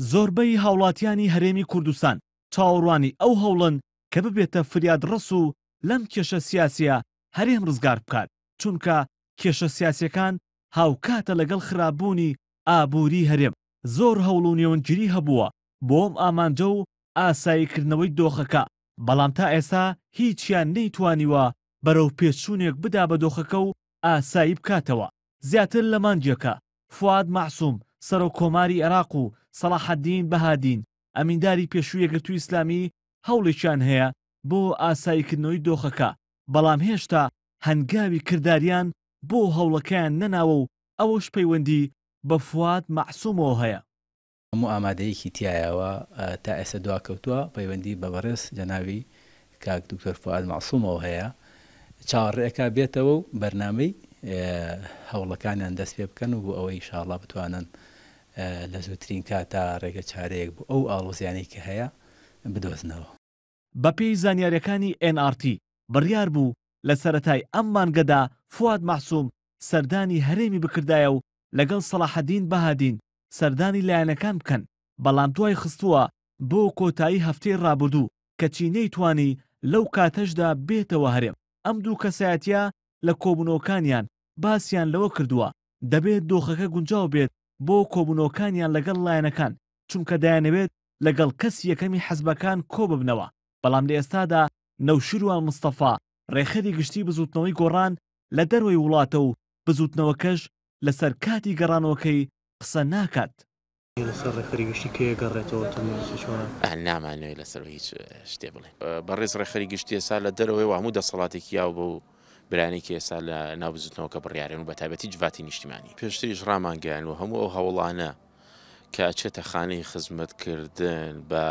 زۆربەی هاوڵاتیانی هەرێمی کوردستان چاوەڕوانی ئەو هەوڵەن کە ببێتە فریادڕەس و لەم کێشە سیاسیە هەرێم ڕزگار بکات، چونکە کێشە سیاسیەکان هاوکاتە لەگەڵ خراپبوونی ئابووری هەرێم، زۆر هەوڵ و نێوەندگیری هەبووە بۆ ئەم ئامانجە و ئاساییکردنەوەی دۆخەکە، بەڵام تا ئێستا هیچیان نەیتوانیوە بەرەوپێشچوونێک بدا بە دۆخەکە و ئاسایی بکاتەوە. زیاتر لە مانگێکە فوئاد مەعسوم، سەرۆک کۆماری عێراق و سەڵاحەدین بەهادین، ئەمینداری پێشووی یەکگرتووی ئیسلامی هەوڵێکیان هەیە بۆ ئاساییکردنەوەی دۆخەکە، بەڵام هێشتا هەنگاوی کرداریان بۆ هەوڵەکەیان نەناوە و ئەوەش پەیوەندی بە فواد مەعسومەوە هەیە. هەموو ئامادەیەکی تیایە و تا ئێستا دواکەوتووە، پەیوەندی بە بەڕێز جەنابی کاک دکتۆر فوئاد مەعسومەوە هەیە، چاوەڕێئەکا بێتەوە و بەرنامەی هەوڵەکانیان دەست پێ بکەن و بۆ ئەوەی ئیشاڵڵا بتوانن لە زووترین کاتا ڕێگە چارەیەک بۆ ئەو ئاڵۆزیانەی کە هەیە بدۆزنەوە. بەپێی زانیارییەکانی ئێن ئاڕ تی، بڕیار بوو لە سەرەتای ئەم مانگەدا فواد مەعسوم سەردانی هەرێمی بکردایە و لەگەڵ سەڵاحەدین بەهادین سەردانی لایەنەکان بکەن، بەڵام دوای خستووە بۆ کۆتایی هەفتەی ڕابردوو، کەچی نەیتوانی لەو کاتەشدا بێتەوە هەرێم. ئەم دوو کەسایەتییە لە کۆبوونەوەکانیان باسیان لەوە کردووە، دەبێت دۆخەکە گونجاو بێت بۆ کۆبوونەوەکانیان لەگەڵ لایەنەکان، چونکە دەیانەوێت لەگەڵ کەسی یەکەمی حزبەکان کۆببنەوە، بەڵام لە ئێستادا نەوشیروان مستەفا، ڕێکخەری گشتی بزووتنەوەی گۆڕان لە دەرەوەی وڵاتە و بزووتنەوەکەش لەسەر کاتی گەڕانەوەکەی قسە ناکات. لەسەر ڕێکخەری گشتی کەی ئەگەڕێتەوە تەندروستی چۆنە؟ نامانەوێت لەسەر هیچ شتێ بڵێین. بەڕێز ڕێکخەری گشتی ئێستا لە دەرەوەی و هەموو دەسەڵاتێکی یاوە بەو برایانەی کە ئێستا لە ناو بزوتنەوەکە بڕیارن و بەتایبەتی جڤاتی نیشتیمانی. پێشتریش ڕامانگەیاند و هەموو ئەو هەوڵانە کە ئەچێتە خانەی خزمەتکردن بە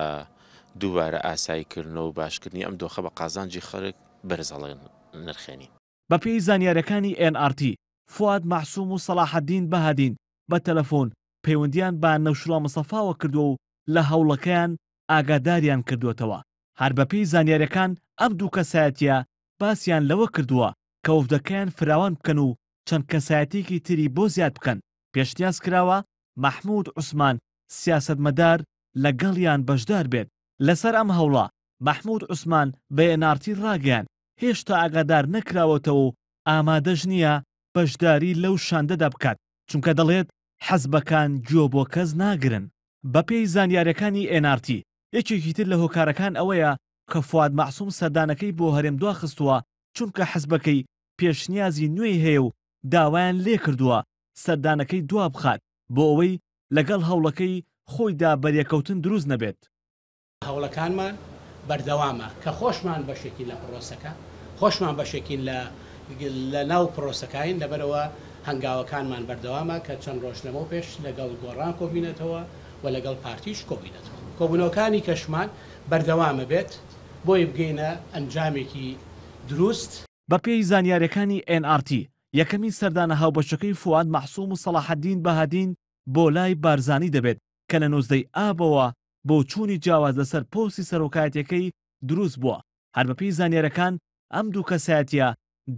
دووبارە ئاساییکردنەوە و باشکردنی ئەم دۆخە بە قازانجی خەڵک بەرز هەڵنرخێنین. بەپێی زانیارییەکانی ئێن ئاڕ تی، فوئاد مەعسوم و سەڵاحەدین بەهادین بە تەلەفۆن پەیوەندییان بە نەوشیروان مستەفاوە کردووە و لە هەوڵەکەیان ئاگاداریان کردووەتەوە. هەر بەپێی زانیارییەکان ئەم دوو کەسایەتییە باسیان لەوە کردووە کە وەفدەکەیان فراوان بکەن و چەند کەسایەتییەکی تری بۆ زیاد بکەن، پێشنیاز کراوە مەحمود عوسمان سیاسەتمەدار لەگەڵیان بەشدار بێت. لەسەر ئەم هەوڵە مەحمود عوسمان بە ئێن ئاڕ تی ڕاگەیاند، هێشتا ئاگادار نەکراوەتەوە و ئامادەش نییە بەشداری لەو شاندەدا بکات، چونکە دەڵێت حزبەکان گوێ بۆ کەس ناگرن. بەپێی زانیارییەکانی ئێن ئاڕ تی، یەکێکی تر لە هۆکارەکان ئەوەیە کە فواد مەعسوم سەردانەکەی بۆ هەرێم دواخستووە، چونکە حزبەکەی پێشنیازی نوێی هەیە و داوایان لێکردووە سەردانەکەی دوابخات بۆ ئەوەی لەگەڵ هەوڵەکەی خۆیدا بەریەکەوتن دروست نەبێت. هەوڵەکانمان بەردەوامە کە خۆشمان بەشێکین لە پڕۆسەکە، خۆشمان بەشێکین لە لە ناو پڕۆسەکاین، لەبەرئەوە هەنگاوەکانمان بەردەوامە کە چەند ڕۆژ لەمەو پێش لەگەڵ گۆڕان کۆبوینەتەوە و لەگەڵ پارتیش کۆبوینەتەوە. کۆبونەوەکانی کەشمان بەردەوامە بێت بۆی بگەینە ئەنجامێکی دروست. بەپێی زانیارییەکانی ئێن ئاڕ تی، یەکەمین سەردانە هاوبەشەکەی فوئاد مەعسوم و سەڵاحەدین بەهادین بۆ لای بارزانی دەبێت کە لە 19 ی ئابەوە بۆچوونی جیاواز لەسەر پۆستی سەرۆکایەتیەکەی دروست بووە، هەر بەپێی زانیارەکان ئەم دوو کەسایەتیە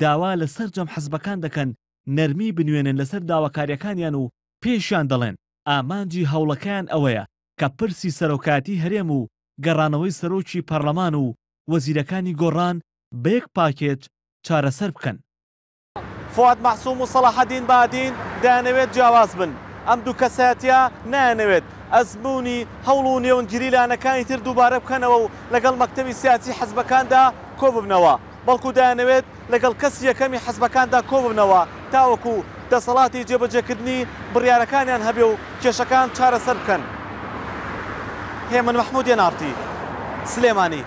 داوا لە سەرجەم حزبەکان دەکەن نەرمی بنوێنن لەسەر داواکاریەکانیان و پێیشیان دەڵێن ئامانجی هەوڵەکەیان ئەوەیە کە پرسی سەرۆکایەتی هەرێم و گەڕانەوەی سەرۆکی پەرلەمان و وەزیرەکانی گۆڕان بە یەک پاکێج چارەسەر بکەن. فواد مەعسوم و سەڵاحەدین بادین دەیانەوێت جیاواز بن، ئەم دوو کەسایەتیە نایانەوێت ئەزموونی هەوڵ و نێوەندگیری لایەنەکانی تر دووبارە بکەنەوە و لەگەڵ مەکتەبی سیاسی حزبەکاندا کۆببنەوە، بەڵکو دەیانەوێت لەگەڵ کەسی یەکەمی حزبەکاندا کۆببنەوە تاوەکو دەسەڵاتی جێبەجێکردنی بڕیارەکانیان هەبێ و کێشەکان چارەسەر بکەن. هێمن مەحمود، ئێن ئاڕ تی، سلێمانی.